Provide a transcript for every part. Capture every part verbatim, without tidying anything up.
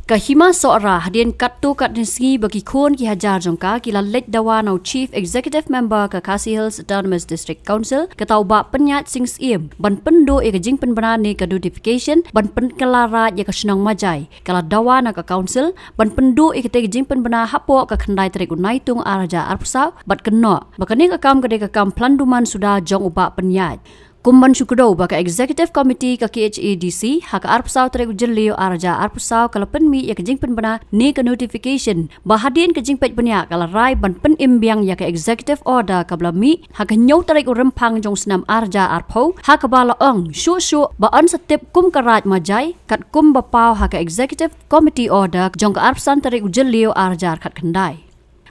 Ka Hima Sohra hadien katto katne sngi ba ki khun ki hajar jong ka ki la leit dawa na u Chief Executive Member ka Khasi Hills Autonomous District Council, kata u Bah Pynïaid Sing Syiem, ban pynduh ïa ka jingpynbna ne ka notification ban pynkylla raid ïa ka shnong Majai. Ka la dawa na ka Council ban pynduh ïa katei ka jingpynbna hapoh ka khyndai tarik u Naitung ar hajar arphew saw bad kynnoh ba kane ka kam ka dei ka kam plan duman suda jong u Bah Pynïaid. Kum ban shu kdew ba ka Executive Committee ka K H A D C ha ka arphew saw tarik u Jylliew ar hajar arphew saw ka la pynmih ïa ka jingpynbna ne ka notification ba hadien ka jingpeit bniah ka la rai ban pynim biang ïa ka Executive Order kaba la mih ha ka hynñiew tarik u Rymphang jong u snem ar hajar arphew, ha kaba la ong shuh shuh ba yn sa tip kum ka raid Majai katkum ba paw ha ka Executive Committee Order jong ka arphew san tarik u Jylliew ar hajar khatkhyndai.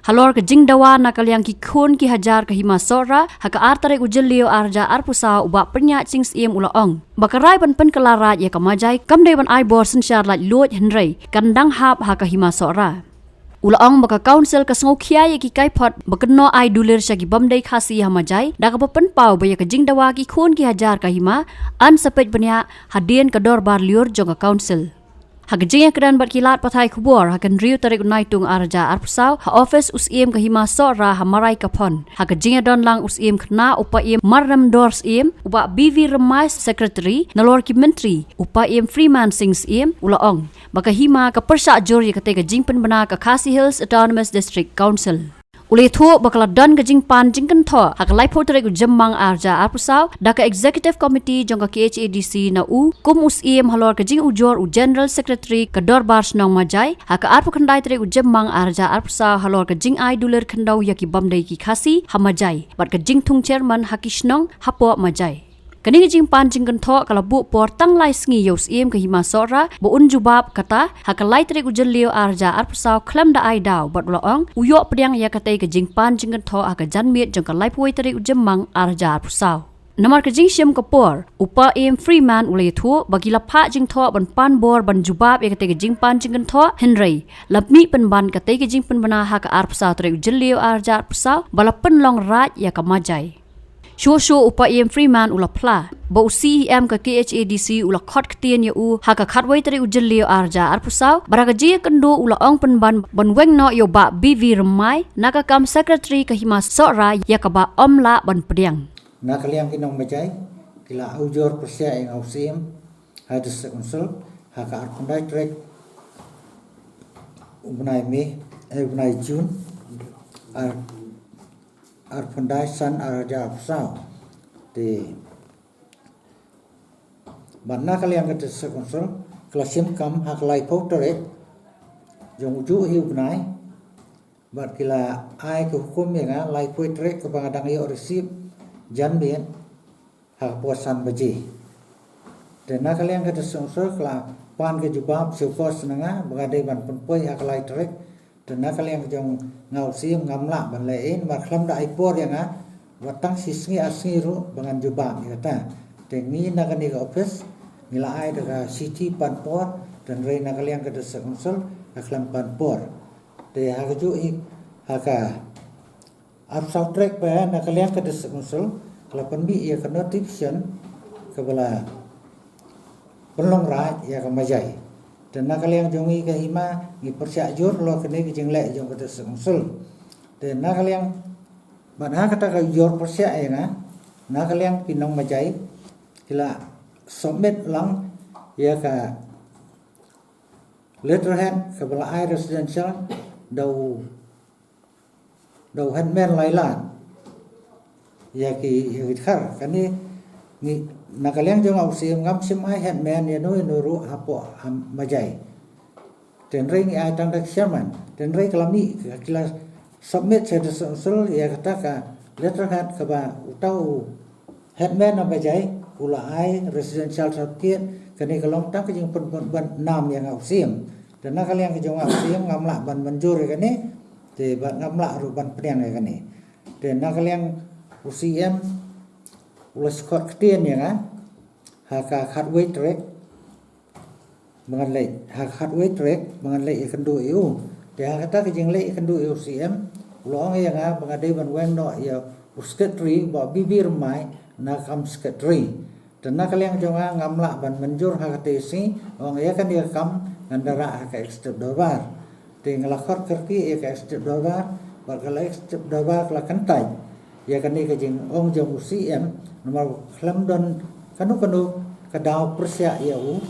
Halor ka jingdawa na ka liang ki khun ki hajar ka Hima Sohra ha ka ar tarik u Jylliew ar hajar arphew saw, u Bah Pynïaid Sing Syiem u la ong ba ka rai ban pynkylla raid ïa ka Majai kam dei ban ai bor synshar laitluid, hynrei kan dang hap ha ka Hima Sohra. U la ong ba ka Council ka sngewkhia ïa ki kaiphod ba kynnoh ai dulir sha ki bym dei Khasi ha Majai, da kaba pynpaw ba ïa ka jingdawa ki khun ki hajar ka Hima yn sa peit bniah hadien ka dorbar lyiur jong ka Council. Ha ka jingïakren bad ki lad pathai khubor ha ka hynriew tarik u Naitung ar hajar arphew saw ha office u Syiem ka Hima Sohra ha Maraikaphon, ha ka jingïadon lang u Syiem khynnah u Paiem Marremdor Syiem, u Bah B V Rymbai, Secretary, nalor ki Myntri, u Paiem Freeman Sing Syiem u la ong ba ka Hima ka pyrshah jur ïa katei ka jingpynbna ka Khasi Hills Autonomous District Council. U la ïathuh ba ka la don ka jingpan jingkynthoh ha ka laiphew tarik u Jymmang ar hajar arphew saw da ka Executive Committee jong ka K H A D C na u kum u Syiem halor ka jingujor u General Secretary ka Dorbar Shnong Majai ha ka arphew khyndai tarik u Jymmang ar hajar arphew saw halor ka jingai dulir khyndew ïa ki bym dei ki Khasi ha Majai bad ka jingthung Chairman ha ki shnong hapoh Majai. Kane ka jingpan jingkynthoh ka la buh por tang lai sngi ïa u Syiem ka Hima Sohra ba un jubab, kata ha ka lai tarik u Jylliew ar hajar arphew saw khlem da ai daw, bad u la ong u ïoh pdiang ïa katei ka jingpan jingkynthoh ha ka janmiet jong ka laiphew wei tarik u Jymmang ar hajar arphew saw. Namar ka jingshim ka por, u Paiem Freeman u la ïathuh ba ki la phah jingthoh ban pan bor ban jubab ïa katei ka jingpan jingkynthoh, hynrei la mih pynban katei ka jingpynbna ha ka arphew saw tarik u Jylliew ar hajar arphew saw ba la pynlong raid ïa ka Majai. Shuh shuh u Paiem Freeman u la phla ba u C E M ka K H A D C u la khot ktien ïa u ha ka khatwei tarik u Jylliew ar hajar arphew saw, bad ha ka jingïakynduh u la ong pynban ban weng noh ïa u Bah B V Rymbai na ka kam Secretary ka Hima Sohra, ïa kaba ym lah ban pdiang. Na ka liang ki nong Majai ki la ujor pyrshah ïa nga u Syiem ha District Council ha ka arphew khyndai tarik u bnai May, eh, u bnai June, ar arphew khyndai san ar hajar arphew saw. Te bad na ka liang ka District Council ka la shim kam ha ka laiphew tarik jong u juh hi u bnai, bad ki la ai ka hukum ïa nga laiphew tarik kaba nga dang ïoh receipt janmiet ha ka por san baje. Te na ka liang ka District Council ka la pan ka jubab sha u kos na nga ba nga dei ban pynpoi ha ka lai tarik. Te na ka liang jong nga u Syiem ngam lah ban leh ei namar khlem da ai por ïa nga wat tang shi sngi ar sngi ruh ba ngan jubab ïa kata. Te ngi na kane ka office ngi la ai da ka shithi pan por, te hynrei na ka liang ka District Council ka khlem pan por. Te ha ka juh hi ha ka arphew saw tarik ba na ka liang ka District Council ka la pynmih ïa ka notification kaba la pynlong raid ïa ka Majai. Te na ka liang jong ngi ka Hima ngi pyrshah jur halor kane ka jingleh jong ka District Council. Te na ka liang bad ha kata ka ujor pyrshah ïa nga, na ka liang ki nong Majai ki la submit lang ïa ka letterhead kaba la ai residential da u da u headman Lailan ïa ki, ïa ki dkhar. Kane ngi na ka liang jong nga u Syiem ngam shym ai headman ïa no ïa no ruh hapoh ha Majai. Te hynrei ngi ai tang da ki chairman. Te hynrei ka la mih, ki la submit sha District Council ïa kata ka letterhead kaba uta u headman na Majai u la ai residential certificate. Kane ka long tang ka jingpynbun ban nam ïa nga u Syiem. Te na ka liang ka jong nga u Syiem ngam lah ban mynjur ïa kane. Te bad ngam lah ruh ban pdiang ïa kane. Te na ka liang u Syiem u la skhot ktien ïa nga ha ka khatwei tarik ba ngan leit, ha ka khatwei tarik ba ngan leit ïakynduh ïa u. Te ha kata ka jingleit ïakynduh ïa u Syiem u la ong ïa nga ba nga dei ban weng noh ïa u secretary Bah B B Rymbai na kam secretary. Te na ka liang jong nga ngam lah ban mynjur ha katei ka sngi, ong ïa kane ka kam ngan da rah ha ka Executive Dorbar. Te nga la khot kyrkieh ïa ka Executive Dorbar, bad ka la Executive Dorbar ka la kyntait ïa kane ka jingong jong u C M, namar khlem don kano kano ka daw pyrshah ïa u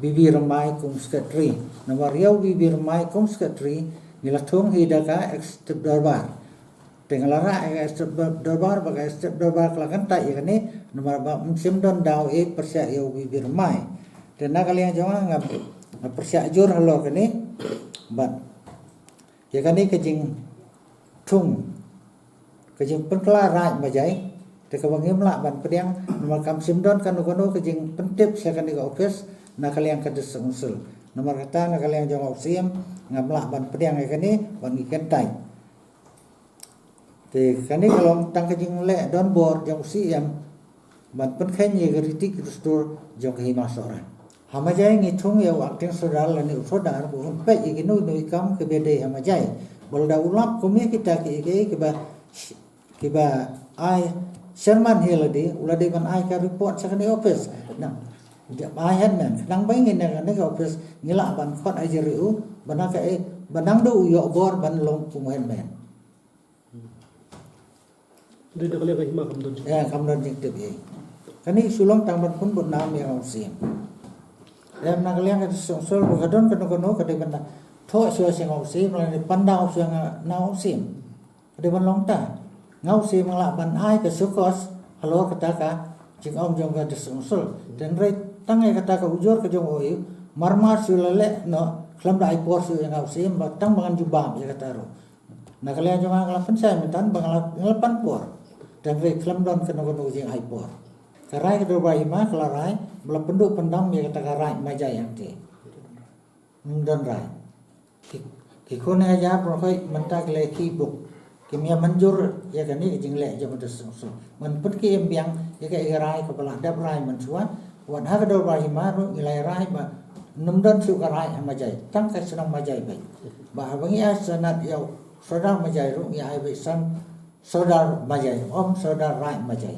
B B Rymbai kum Secretary. Namar ïa u B B Rymbai kum Secretary ngi la thung hi da ka Executive Dorbar. Te nga la rah ïa ka Executive Dorbar, bad ka Executive Dorbar ka la kyntait ïa kane, namar ba ym shym don daw ei pyrshah ïa u B B Rymbai. Te na ka liang jong nga, nga, nga pyrshah jur halor kane, bad ïa kane ka jingthung, ka jingpynkylla Raid Majai, te kaba ngim lah ban pdiang, namar kam shym don kano kano ka jingpyntip sha kane ka office, na ka liang ka District Council. Namar kata na ka liang jong u C M, ngam lah ban pdiang ïa kane, bad ngi kyntait. Te kane ka long tang ka jingleh donbor jong u C M, ban pynkheiñ ïa ka riti ka dustur jong ka Hima Sohra. Ha Majai ngi thung ïa u Acting Sordar lane u Sordar, ba un peit ïa kino kino ki kam kiba dei ha Majai. Ba lada u lap kum ïa kita ki, ki, kiba, kiba ai Chairman hi lade, u la dei ban ai ka report sha kane office. Nang, ai headman, nang ba ngi na kane ka office, ngi lah ban khot ai jari u, ba na ka, eh, ba nang da u ïoh bor ban long kum headman. Dei na ka liang ka Hima kam don jingtip. Ïa, kam don jingtip ïa. Kane shu long tang ban pynbud nam ïa nga u C M. Ïa, na ka liang ka District Council ba ka don kano kano ka dei ban da thoh shuwa sha nga u C M, lane pyndaw shuwa nga, na u C M. Ka dei ban long ta. Nga u C M nga lah ban ai ka show cause halor kata ka jingong jong ka District Council. Hynrei tang ïa kata ka ujor ka jong u, marmar shu la leh noh, khlem da ai por shuh ïa nga u C M, ba tang ba ngan jubab ïa kata ruh. Na ka liang jong nga ka la pynshai mynta ba nga la, nga la pan por. Hynrei khlem don kano kano jingai por. Ka rai ka Dorbar Hima ka la rai ba la pynduh pyndam ïa kata ka Raid Majai hangte. Ym don rai. Ki, ki khun hajar baroh mynta ki la khih buk. Kim ïa mynjur ïa kane ka jingleh jong ka District Council. Ngan pynkhie biang ïa ka, ïa ka rai kaba la dep rai mynshuwa. Wat ha ka Dorbar Hima ruh ngi la rai ba ym don shuh ka Raid ha Majai, tang ka shnong Majai beit. Ba haba ngi ai sanad ïa u Sordar Majai ruh ngi ai beit san Sordar Majai, ym Sordar Raid Majai.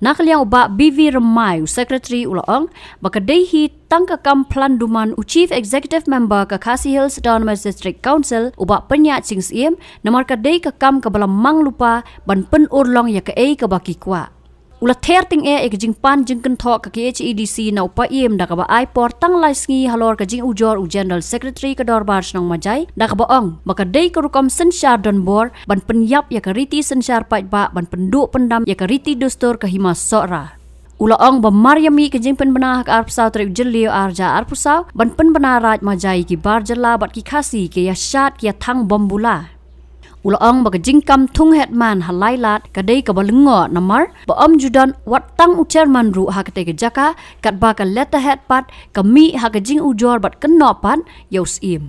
Na ka liang u Bah B V Rymbai, u Secretary, u la ong ba ka dei hi tang ka kam plan duman u Chief Executive Member ka Khasi Hills Autonomous District Council, u Bah Pynïaid Sing Syiem, namar ka dei ka kam kaba la mang lypa ban pynurlong ïa kaei kaba ki kwah. U la ther tyngeh ïa ka jingpan jingkynthoh ka K H A D C na u Paiem da kaba ai por tang lai sngi halor ka jingujor u General Secretary ka Dorbar Shnong Majai, da kaba ong ba ka dei ka rukom synshar donbor ban pynïap ïa ka riti synshar paidbah, ban pynduh pyndam ïa ka riti dustur ka Hima Sohra. U la ong ba mar ïa mih ka jingpynbna ha ka arphew saw tarik u Jylliew arhajar arphew saw ban pynbna Raid Majai ïa ki bar jylla bad ki Khasi ki ïa shad ki ïa thang bom bula. U la ong ba ka jingkam thung headman ha lai lad ka dei kaba lyngngoh namar ba ym ju don wat tang u chairman ruh ha katei ka jaka, katba ka letterhead pat ka mih ha ka jingujor bad kynnoh pat ïa u Syiem.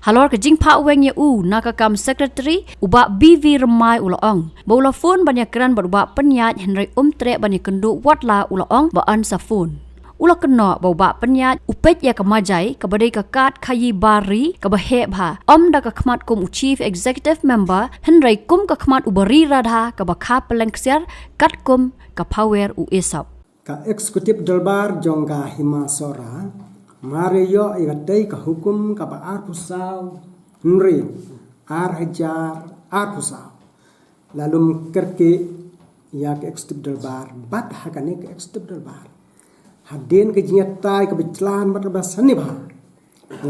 Halor ka jingphah weng ïa u na ka kam Secretary, u Bah B V Rymbai u la ong ba u la phone ban ïakren bad u Bah Pynïaid, hynrei um treh ban ïakynduh, watla u la ong ba yn sa phone. U la kynnoh ba u Bah Pynïaid u peit ïa ka Majai kaba dei ka kad khaïi bar ri kaba heh bha, ym da ka khmat kum u Chief Executive Member, hynrei kum ka khmat uba ri radha kaba kha pylleng ksiar, katkum ka phawer u Esop. Ka Executive Dorbar jong ka Hima Sohra mar ïa ïoh ïa katei ka hukum kaba arphew saw hynriew arhajar arphew saw. La lum kyrkieh ïa ka Executive Dorbar, bad ha kane ka Executive Dorbar, hadien ka jingïatai kaba jlan bad kaba sani bha,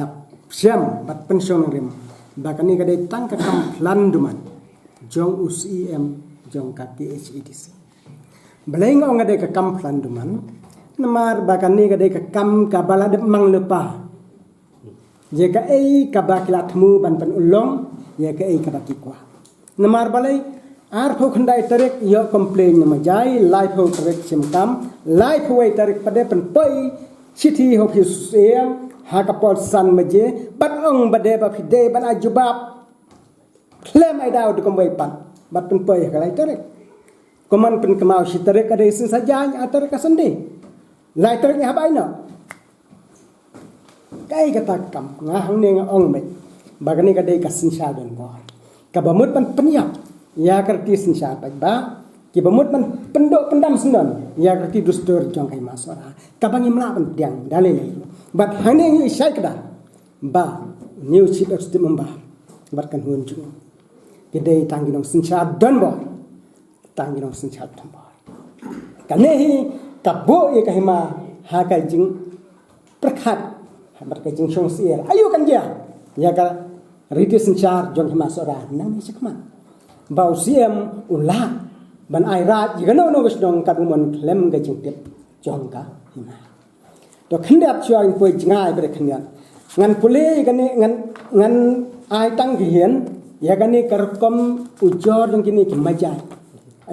la shem bad pynshong nongrim ba kane ka dei tang ka kam plan duman jong u C E M jong ka K H A D C. Balei nga ong ka dei ka kam plan duman? Namar ba kane ka dei ka kam kaba la dep mang lypa ïa kaei kaba ki la thmu ban pynurlong ïa kaei kaba ki kwah. Namar balei, arphew khyndai tarik ïoh complain na Majai, laiphew tarik shim kam, laiphew wei tarik pat de pynpoi shithi ha u P C M, ha ka por san baje, bad ong ba de ba phi dei ban ai jubab khlem ai daw de kumwei pat, bad pynpoi ha ka lai tarik. Kumno pynkynmaw shi tarik ka dei sien Saitjaiñ, ar tarik ka Sunday. Lai tarik ngi hap ai noh. Kaei kata ka kam, nga hangne nga ong mei ba kane ka dei ka synshar donbor kaba mut ban pynïap ïa ka riti synshar paidbah, kiba mut ban pynduh pyndam syndon ïa ka riti dustur jong ka Hima Sohra, kaba ngim lah ban pdiang da lei lei. Bad hangne ngi shai kdar ba u new chief executive member bad ka kynhun jong u ki dei tang ki nongsynshar donbor, tang ki nongsynshar donbor. Kane hi ka buh ïa ka hima ha ka jingpyrkhat bad ka jingshong syiar. Aïu kan jia ïa ka riti synshar jong hima Sohra nangne shakhmat ba u C M u lah ban ai raid ïa kano kano ka shnong katba mon khlem ka jingtip jong ka hima. To khyndiat shuwa ngin poi jngai bad khyndiat. Ngan pule kane ngan, ngan ai tang ki hynmen ïa kane ka rukom ujor jong kine ki Majai.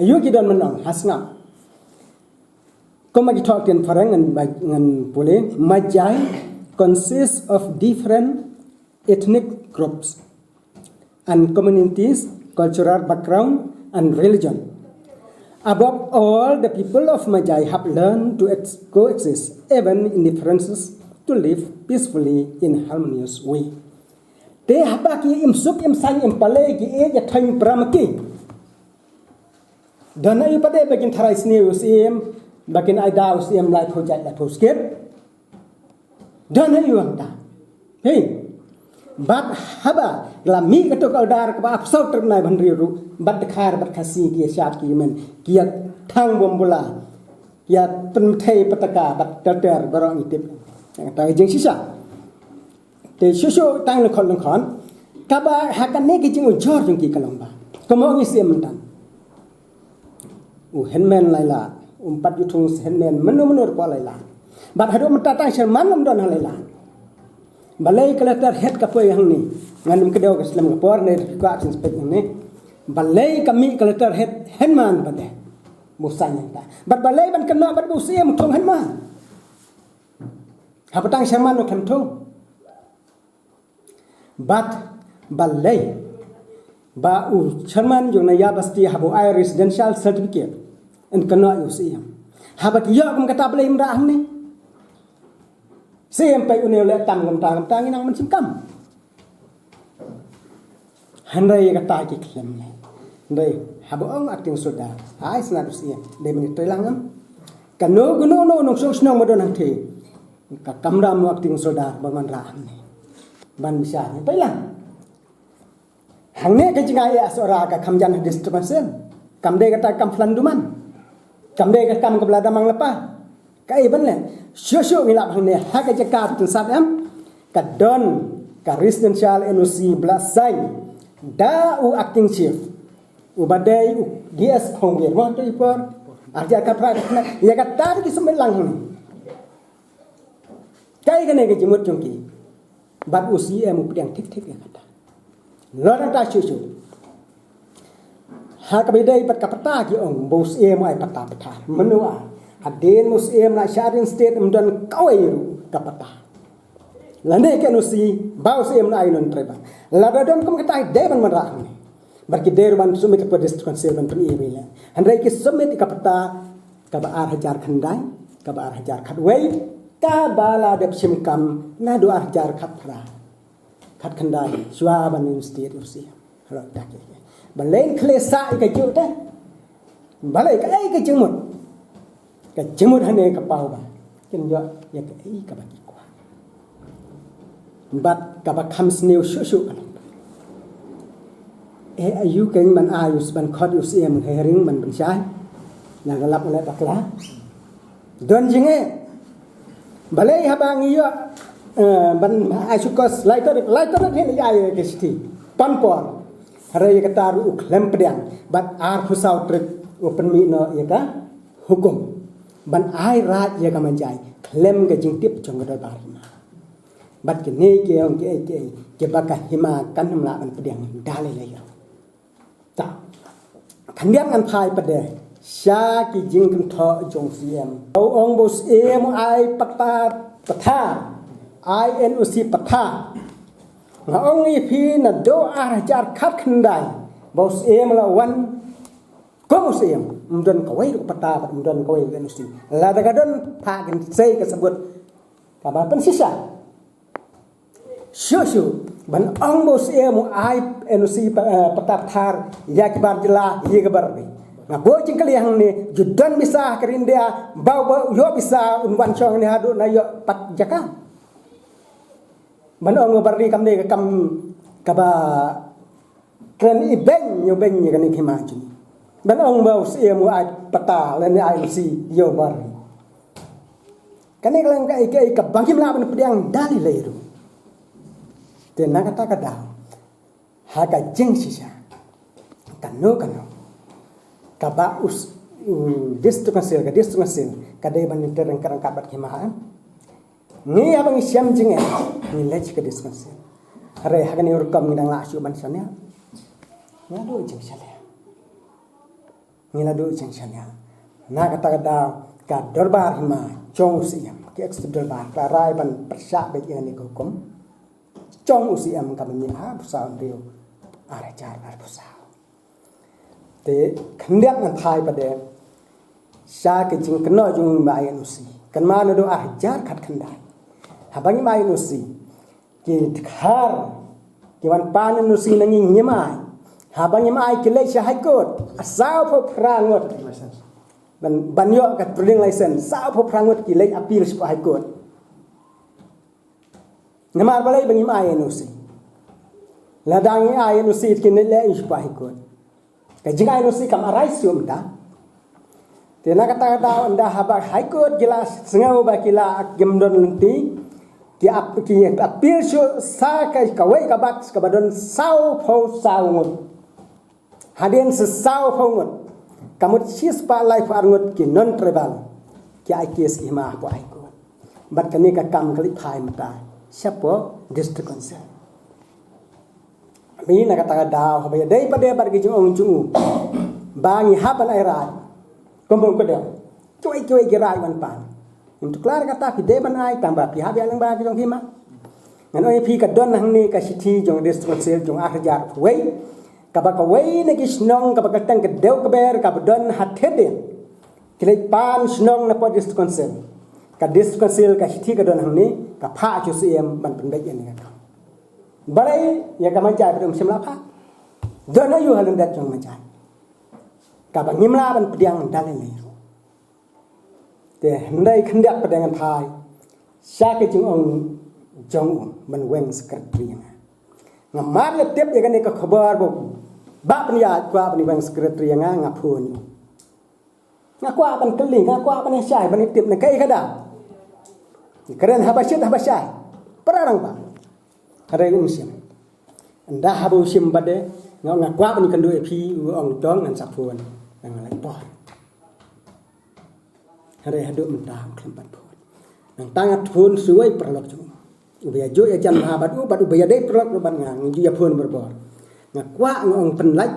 Aïu ki don mynno ha sngap. Kum ma ki thoh ktien phareng ngan, ngan pule. Majai consists of different ethnic groups and communities, cultural background and religion. Above all, the people of Majai have learned to ex- coexist, even in differences, to live peacefully in harmonious way. Te haba ki im suk im saiñ im pale ki ïeit ïa thaiñ para ma ki. Don aïu pat de ba kin tharai sniew ïa u Syiem, ba kin ai da u Syiem laiphew jait laiphew skit. Don aïu hangta. Hei. Bad haba la mih kato ka order kaba arphew saw tarik bnai ba hynriew ruh, bad Dkhar bad Khasi ki ïa shad ki ïa men, ki ïa thang bom bula, ki ïa pynthei pataka bad ter ter baroh ngi tip. Kata ka jingshisha. Te shuh shuh tang lyngkhot lyngkhot kaba ha kane ka jingujor jong ki ka long ba, kumno ngi Syiem mynta. U hynmen lai lad, um pat ju thung hynmen mynno mynno ruh lai lad. Bad haduh mynta tang sharman um don ha lai lad. Balei ka letterhead ka poi hangne? Ngan ym kdew ka slem ka por ne ka action spec hangne. Balei ka mih ka letterhead hynman ba dei. Ba u saiñ hangta. Bad balei ban kynnoh bad ba u Syiem u thung hynman. Haba tang sharman u khlem thung. Bad balei ba u chairman jong Naya Basti haba u ai residential certificate yn kynnoh ïa u Syiem. Haba ki ïoh kum kata balei ym rah hangne. Syiem peit une u leh tam kumta kumta ngi nang mynsiem kam. Hynrei ïa kata ki khlem leh. Hynrei haba ong acting sordar ai sngewthuh u Syiem dei ban ïatrei lang em. Kano kano kano nongshong shnong ba don hangthie. Ka kamram u acting sordar ba man rah hangne ban bishar ne pailang. Hangne ka jingaiei Sohra ka kham jan ha district council. Kam dei kata kam phlan duman. Kam dei ka kam kaba la damang lapa. Kaei ban leh? Shuh shuh ngi lap hangne ha ka jaka ba tynsat em. Ka don ka residential N O C ba la sign da u acting chief. Uba dei u D S Khongwir mo to i por. Arja ka pra ïa kata ki submit lang hangne. Kaei kane ka jingmut jong ki. Bad u Syiem u pdiang thik thik ïa kata. Lada ta shu shu. Ha kaba ïadei bad ka pata ki ong ba u Syiem u ai pata pata. Mynno ai. Hadien ba u Syiem na shadien state ym don kawei ruh ka pata. Lane ka N O C ba u Syiem na ai non tribal. Lada don kum kata dei ban wanrah hangne. Bad ki dei ruh ban submit ka district council ban pyni ïa leh. Hynrei ki submit ïa ka pata kaba ar hajar khyndai, kaba ar hajar khatwei, kaba la dep shim kam naduh ar hajar khatphra. Khatkhyndai, shuwa ban ïa state ïa u Syiem. Halor ta ki. Balei khleh sa ïa ka juk te. Balei kaei ka jingmut. Ka jingmut hangne ka paw ba kin ïoh ïa kaei kaba ki kwah. Bad kaba kham sniew shuh shuh ka long. Eh, aïu kein ban ai u ban khot ïa u Syiem ha hearing ban pynshai. Na ka lap u leh bakla. Don jingeh. Balei haba ngi ïoh, eh, ban ai shu kos lai tarik, lai tarik hin ïa ïa ka shithi. Pan por. Hynrei ïa kata ruh u khlem pdiang. Bad arphew saw tarik u pynmih noh ïa ka hukum. Ban ai raid ïa ka Majai khlem ka jingtip jong ka dorbar hima. Bad kine ki ong kiei kiei kiba ka hima kan ym lah ban pdiang da lei lei. Ta. Khyndiat ngan phai pat de sha ki jingkynthoh jong u Syiem. U ong ba u Syiem u ai pata pathar. Ai N O C pathar. Nga ong ïa phi naduh ar hajar khatkhyndai ba u Syiem la wan. Kum u Syiem, ym don kawei ruh ka pata bad ym don kawei ruh ka N O C. Lada ka don, phah kin sei ka sabut kaba pynshisha. Shuh shuh ban ong ba u Syiem u ai N O C pa-, eh, pata pathar ïa ki bar jylla, ïa ki bar ri. Nga buh jingkylli hangne, ju don visa ha ka ri India, ba u, ba u ïoh visa un wan shong hangne haduh na ïoh pat jaka. Ban ong ba Barri kam dei ka kam kaba kren i beng ïa beng ïa kane ka hima jong ngi. Ban ong ba u Syiem u ai pata lane ai u C ïa u Barri. Kane ka long kaei kaei kaba ngim lah ban pdiang da lei lei ruh. Te na kata ka daw ha ka jingshisha kano kano kaba u s- u District Council, ka District Council ka dei ban ïatrei ryngkat ryngkat bad ka hima, em? Ngi haba ngi shem jingeh ngi leit sha ka District Council. Hynrei ha kane ka rukom ngi dang lah shuh ban shaniah. Ngi la duh jingshaniah. Ngi la duh jingshaniah. Na kata ka daw ka dorbar hima jong u Syiem, ki executive dorbar ka la rai ban pyrshah beit ïa kane ka hukum jong u Syiem kaba mih ha arphew saw u Hynriew ar hajar arphew saw. Te khyndiat ngan phai pat de sha ka jingkynnoh jong u ba ai N O C. Kynmaw naduh ar hajar khatkhyndai haba ngim ai N O C, ki dkhar ki wan pan N O C na ngi, ngim ai. Haba ngim ai ki leit sha High Court, sawphew phra ngut. Ban, ban ïoh ka trading license, sawphew phra ngut ki leit appeal shapoh High Court. Namar balei? Ba ngim ai N O C. Lada ngi ai N O C kin leit leh shapoh High Court. Ka jingai N O C kam arai shuh mynta. Te na kata ka daw ynda haba High Court ki la sngew ba ki la, kim don lynti, ki ap- ki appeal shuh sha ka, kawei ka batch kaba don sawphew saw ngut. Hadien sa sawphew ngut, ka mut shispah laiphew ar ngut ki non tribal ki ai case hima hapoh High Court. Bad kane ka kam ka leit phai mynta shapoh District Council. Mynta na kata ka daw haba ïadei pat de bad ka jingong jong u ba ngi hap ban ai raid, kumno ka dei? Kiwei kiwei ki raid wan pan. Ngim tuklar kata phi dei ban ai tang ba phi hap ïa lyngba ka jong hima. Ngan ong ïa phi ka don hangne ka shithi jong District Council jong ar hajar wei, kaba kawei na ki shnong kaba kyrteng ka Dewkber kaba don ha Thadien, ki leit pan shnong napoh District Council. Ka District Council ka shithi ka don hangne, ka phah sha u Syiem ban pynbeit ïa kane ka kam. Balei ïa ka Majai ba um shym la phah? Don aïu ha lyndet jong Majai kaba ngim lah ban pdiang da lei lei ruh? Te hynrei khyndiat pat de ngan phai sha ka jingong jong u ban weng secretary ïa nga. Nga mad ïa tip ïa kane ka khubor ba u Bah Pynïaid kwah ban weng secretary ïa nga, nga phone. Nga kwah ban kylli, nga kwah ban ïa shai, ban ïa tip na kaei ka daw. Kren haba shit haba shai. Para rangbah. Hynrei um shim. Ynda haba u shim pat de, nga, nga kwah ban ïakynduh ïa phi, u ong to ngan sa phone. Nga leit por. Hynrei haduh mynta um khlem pat phone. Nangta nga phone shuwa ïa paralok jong u. Uba ïa juh ïa jan bha bad u, bad uba ïadei paralok ruh bad nga, ngi ju ïa phone barabor. Nga kwah, nga ong pynlait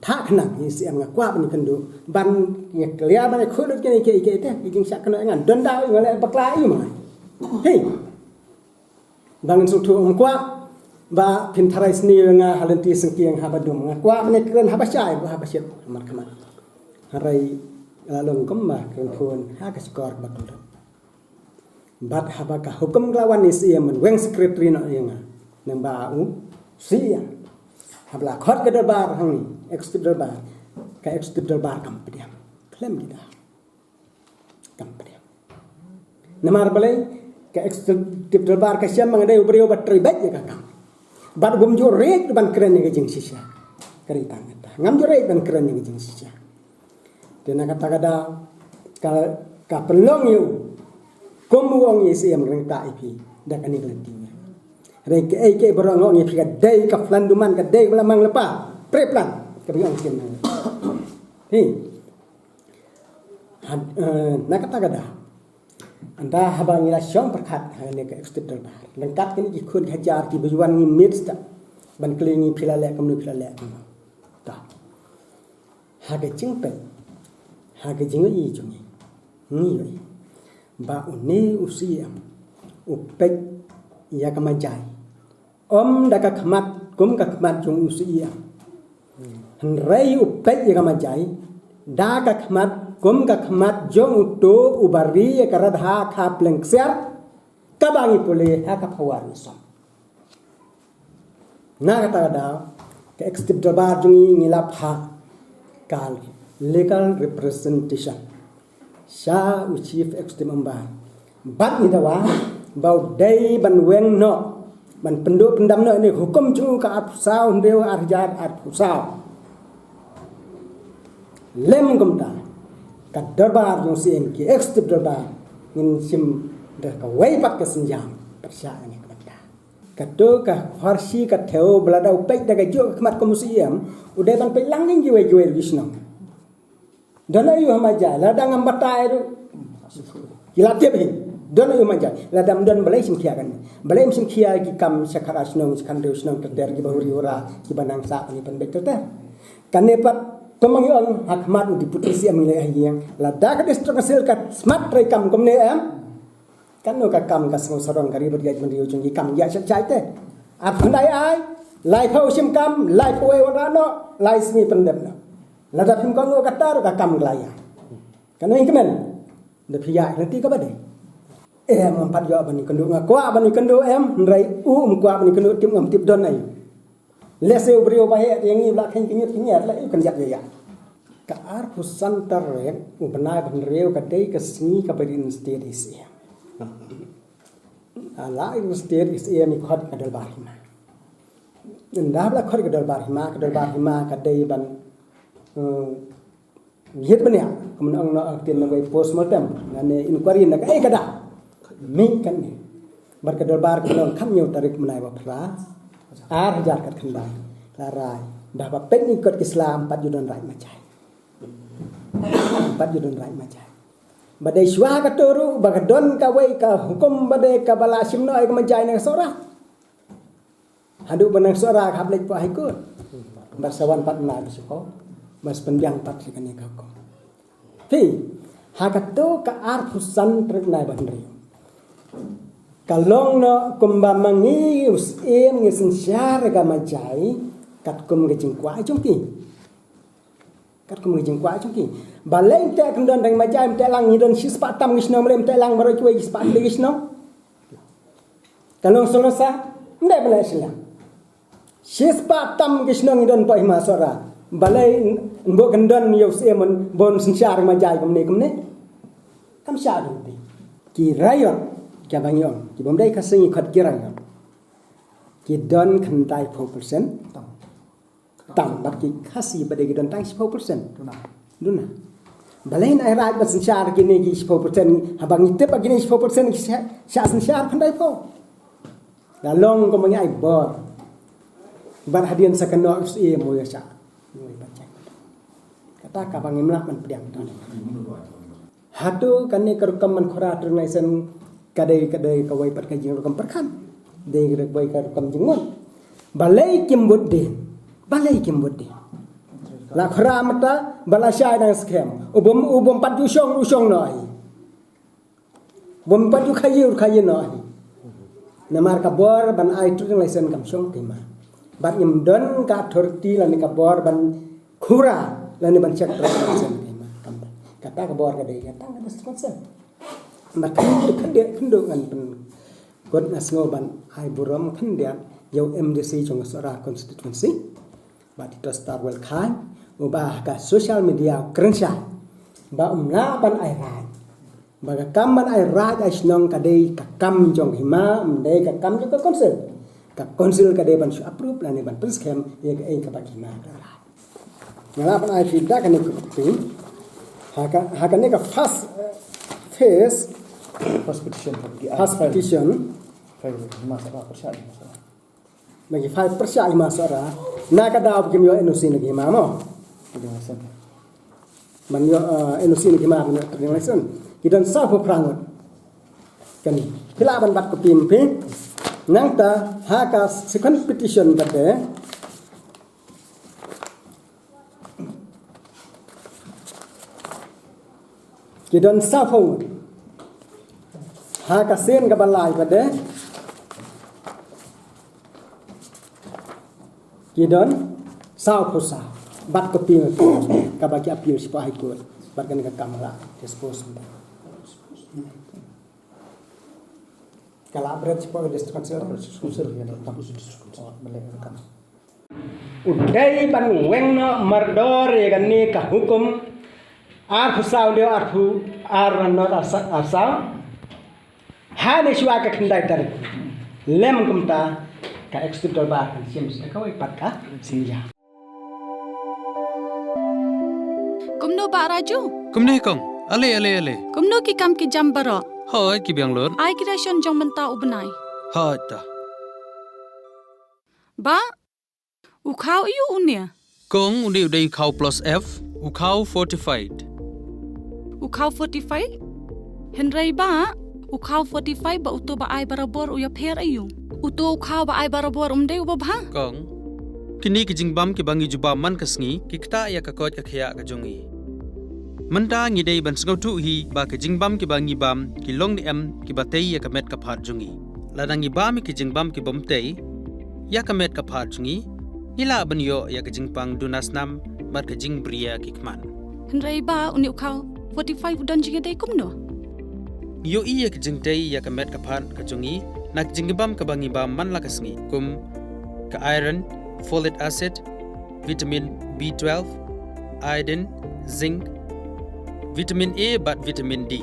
thah khnang ïa u Syiem, nga kwah ban ïakynduh, ban ïa clear, ban ïa khot lut kine kiei kiei te ki jingshah kynnoh ïa nga. Don daw nga leh bakla ïa u ma nga. Hei. Ba ngan sngewthuh, ym kwah ba phin tharai sniew ïa nga ha lynti syngkien haba dum. Nga kwah ban ïa kren haba shai, haba shit, markhmat. Hynrei la long kumba kren phone ha ka shkor ba kynduh. Bad haba ka hukum ka la wan na u Syiem ban weng secretary noh ïa nga, nangba u Syiem. Haba la khot ka dorbar hangne, executive dorbar, ka executive dorbar kam pdiang. Khlem ki da. Kam pdiang. Namar balei? Ka executive dorbar ka shem ba nga dei u briew ba trei beit ïa ka kam. Bad bym ju rit ban kren ïa ka jingshisha. Ka dei tang kata. Ngam ju rit ban kren ïa ka jingshisha. Te na kata ka daw ka, ka pynlong ïa u kum u ong ïa u Syiem, ryngkat ïa phi da kane ka lynti. Hynrei kaei kaei baroh nga ong ïa phi ka dei ka plan duman, ka dei ka plan mang lypa, pre-plan kaba ngi ong shisien. Hi. Had, eh, na kata ka daw ynda haba ngi la shong pyrkhat ha kane ka executive dorbar ryngkat kine ki khun ki hajar kiba ju wan, ngi miet step ban kylli ngi, phi la leh kumno, phi la leh kumno. Ta Ha ka jingpeit, ha ka jingïohi jong ngi, ngi ïohi ba une u Syiem u peit ïa ka Majai ym da ka khmat kum ka khmat jong u Syiem, hynrei u peit ïa ka Majai da ka khmat kum ka khmat jong uto uba ri ïa ka Radha Khapleng Ksiar kaba ngi pule ha ka Phawa Rynsom. Na kata ka daw ka executive dorbar jong ngi, ngi la phah ka legal representation sha u chief executive member bad ngi dawa ba u dei ban weng noh Ban pynduh pyndam noh ïa kane ka hukum jong u ka arphew saw hynriew ar hajar arphew saw. Lem kumta, ka dorbar jong u Syiem, ki executive dorbar, ngin shim da kawei pat ka synjam pyrshah ïa kane ka bynta. Kato ka pharshi ka thew ba lada u peit da kajuh ka khmat kum u Syiem, u dei ban peit lang ïa kiwei kiwei ruh ki shnong. Don aïu ha Majai, lada ngam batai ruh ki la tip hi. Don aïu ha Majai, lada ym don, balei shim khia kane? Balei ym shim khia ki kam sha khatar shnong, sha khatar shnong ter ter, kiba huri hura, kiba nang sah kane pynbeit ter ter. Kane pat kumba ngi ong ha khmat u Deputy Syiem ngi leh ha ïing, lada ka District Council ka smat treikam kumne em, kano ka kam ka sngew sarong ka ri bad ïaid bynriew jong ki, kam ïaid shapshai te. Ap khyndai ai, laiphew shim kam, laiphew wei wanrah noh, lai sngi pyndep noh. Lada phim kohnguh kata ruh ka kam ka la ïaid. Kane ïa kmen, da phi ïaid lynti kaba dei. Em, ngam pat ïoh ban ïakynduh, nga kwah ban ïakynduh em, hynrei u um kwah ban ïakynduh, tip ngam tip don aïu. Lehse u briew ba heh ïa ngi ba la kheiñ khynñiut khynñiat, leh u kynjat ïa ïa. Ka arphew san tarik u bnai ba hynriew ka dei ka sngi kaba reinstate ïa u Syiem. La reinstate ïa u Syiem, i khot ka dorbar hima. Ynda ba la khot ka dorbar hima, ka dorbar hima ka dei ban, eh, ïit bniah, kumno ong noh ha ktien nongwei, postmortem, lane inquiry na kaei ka daw. Mih kane. Bad ka dorbar ka long khathynñiew tarik bnai ba phra, ar hajar khatkhyndai. La rai, da ba peit ïa ki kot ki sla, ym pat ju don Raid Majai. Ym pat ju don Raid Majai. Ba dei shuwa kato ruh ba ka don kawei ka hukum ba dei kaba la shim noh ïa ka Majai na ka Sohra. Haduh ba nang Sohra ka hap leit poi High Court. Bad sa wan pat na ka shuh ko, bad sa pynbiang pat sha kane ka hukum. Phi, ha kato ka arphew san tarik bnai ba hynriew, ka long noh kumba ma ngi u Syiem ngi synshar ïa ka Majai katkum ka jingkwah jong ki. Katkum ka jingkwah jong ki. Balei ym teh kyndon tang Majai, ym teh lang, ngi don shispah tam ki shnong, balei ym teh lang baroh kiwei shispah tylli ki shnong? Ka long sngewsih, ym dei ban leh shiliang. Shispah tam ki shnong ngi don poi hima Sohra. Balei ym buh kyndon ïa u Syiem ban synshar Majai kumne kumne? Kam shah don te. Ki riot, kiba ngi ong, ki bym dei Khasi ngi khot ki riot, ki don khyndaiphew percent tam. Tam, bad ki Khasi ba dei ki don tang shiphew percent. Duna. Duna. Balei ngi ai Raid ban synshar kine ki shiphew percent, haba ngi tip ba kine shiphew percent ki shah, shah synshar khyndaiphew. La long kumba ngi ai bor. Bad hadien sa kynnoh u Syiem mo ïa shah. Kata kaba ngim lah ban pdiang. Hato kane ka rukom ban khura trading license ka dei, ka dei kawei pat ka jingrukom pyrkhat? Dei kawei ka rukom jingmut? Balei kim bud dien? Balei kim bud dien? La khura mynta ba la shai dang skhem. U bym, u bym pat ju shong, u shong noh hi. U bym pat ju khaïi, u khaïi noh hi. Namar ka bor ban ai trading license kam shong te ma. Bad ngim don ka authority lane ka bor ban khura lane ban check trading license te ma. Kam don. Kata ka bor ka dei ka tang ka District Council. Bad khyndiat, khyndiat, khyndiat ngan pynkut, nga sngew ban ai burom khyndiat ïa u M D C jong ka Sohra constituency, Bah Tito Starwell Chyne, uba ha ka social media u kren shai ba um lah ban ai Raid, ba ka kam ban ai Raid ai shnong ka dei ka kam jong ka hima, ym dei ka kam jong ka council. Ka council ka dei ban shu approve lane ban pynskhem ïa kaei kaba ka hima ka la Raid. Nga lah ban ai feedback kane ka copy. Ha ka, ha kane ka first, eh, phase, first petition, first petition. File hima Sohra, pyrshah hima Sohra. Ba ki file pyrshah hima Sohra. Na ka daw ba kim ïoh N O C na ka hima mo. Ban ïoh, eh, N O C na ka hima ban ïoh trading license. Ki don sawphew phra ngut. Kane. Phi lah ban bat copy ma phi. Nangta ha ka second petition pat de ki don sawphew ngut. Ha ka sien kaba lai pat de ki don sawphew saw. Bat copy kaba ki appeal shapoh High Court. Bad kane ka kam la dispose. Ka la bret shapoh District Council. District Council, ïa, na tam District Council. U dei ban weng noh mardor ïa kane ka hukum arphew saw, dei arphew ar, not ar sa-, ar saw. Hane shuwa ka khyndai tarik. Lem kumta, Ka executive dorbar kan shim sha kawei pat ka synja. Kumno Bah Raju? Kumno kong? Ale, ale, ale. Kumno ki kam ki jam baroh? Hooid, ki biang lut. Ai ki ration jong mynta u bnai. Hooid ta. Bah, u khaw aiu une? Kong, une u dei u khaw plus F, u khaw fortified. U khaw fortified? Hynrei Bah, u khaw fortified bad uto ba ai barabor u ïapher aiu? Uto u khaw ba ai barabor um dei uba bha? Kong, kine ki jingbam kiba ngi ju bam man ka sngi ki ktah ïa ka koit ka khiah ka jong ngi. Mynta ngi dei ban sngewthuh hi ba ki jingbam kiba ngi bam ki long ne em kiba tei ïa ka met ka phad jong ngi. Lada ngi bam ïa ki jingbam ki bym tei ïa ka met ka phad jong ngi, ngi lah ban ïoh ïa ka jingpang duna snam bad ka jingbriew ki khmat. Hynrei Bah, une u khaw fortified u don jingïadei kumno? Ngi ïohi ïa ka jingtei ïa ka met ka phad ka jong ngi na ka jingbam kaba ngi bam man la ka sngi, kum ka iron, folic acid, vitamin B twelve, iodine, zinc, vitamin A bad vitamin D.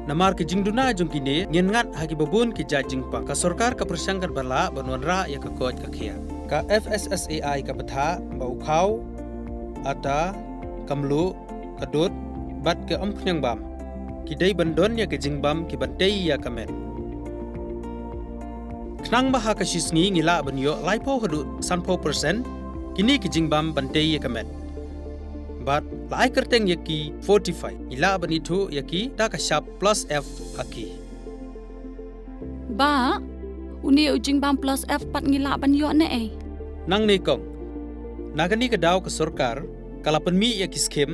Namar ki jingduna jong kine ngin ngat ha kiba bun ki jait jingpang. Ka sorkar ka pyrshang katba lah ban wanrah ïa ka koit ka khiah. Ka F S S A I ka batai ba u khaw, ata, ka mluh, ka dud bad ka umphniang bam ki dei ban don ïa ki jingbam kiban tei ïa ka met. Khnang ba ha ka shi sngi ngi lah ban ïoh laiphew haduh sanphew percent kine ki jingbam ban tei ïa ka met. Bad la ai kyrteng ïa ki fortified, ngi lah ban ithuh ïa ki da ka shap plus F ha ki. Bah, une u jingbam plus F pat ngi lah ban ïoh ne ei? Nangne kong, na kane ka daw ka sorkar ka la pynmih ïa ki skhim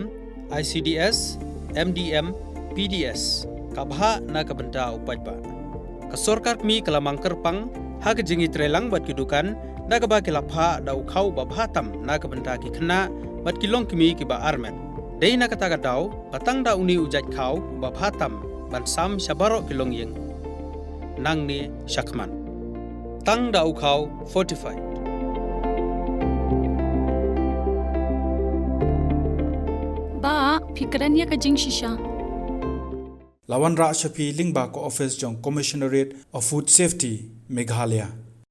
I C D S, M D M, P D S, ka bhah na ka bynta u paidbah. Ka sorkar kmie ka la mang kyrpang ha ka jingïatreilang bad ki dukan da kaba ki la phah da u khaw ba bha tam na ka bynta ki khynnah bad ki longkmie kiba armet. Dei na kata ka daw ba tang da une u jait khaw ba bha tam ban sam sha baroh ki longïing nangne shakhmat. Tang da u khaw fortified. Bah, phi kren ïa ka jingshisha. La wanrah sha phi lyngba ka office jong Commissionerate of Food Safety, Meghalaya.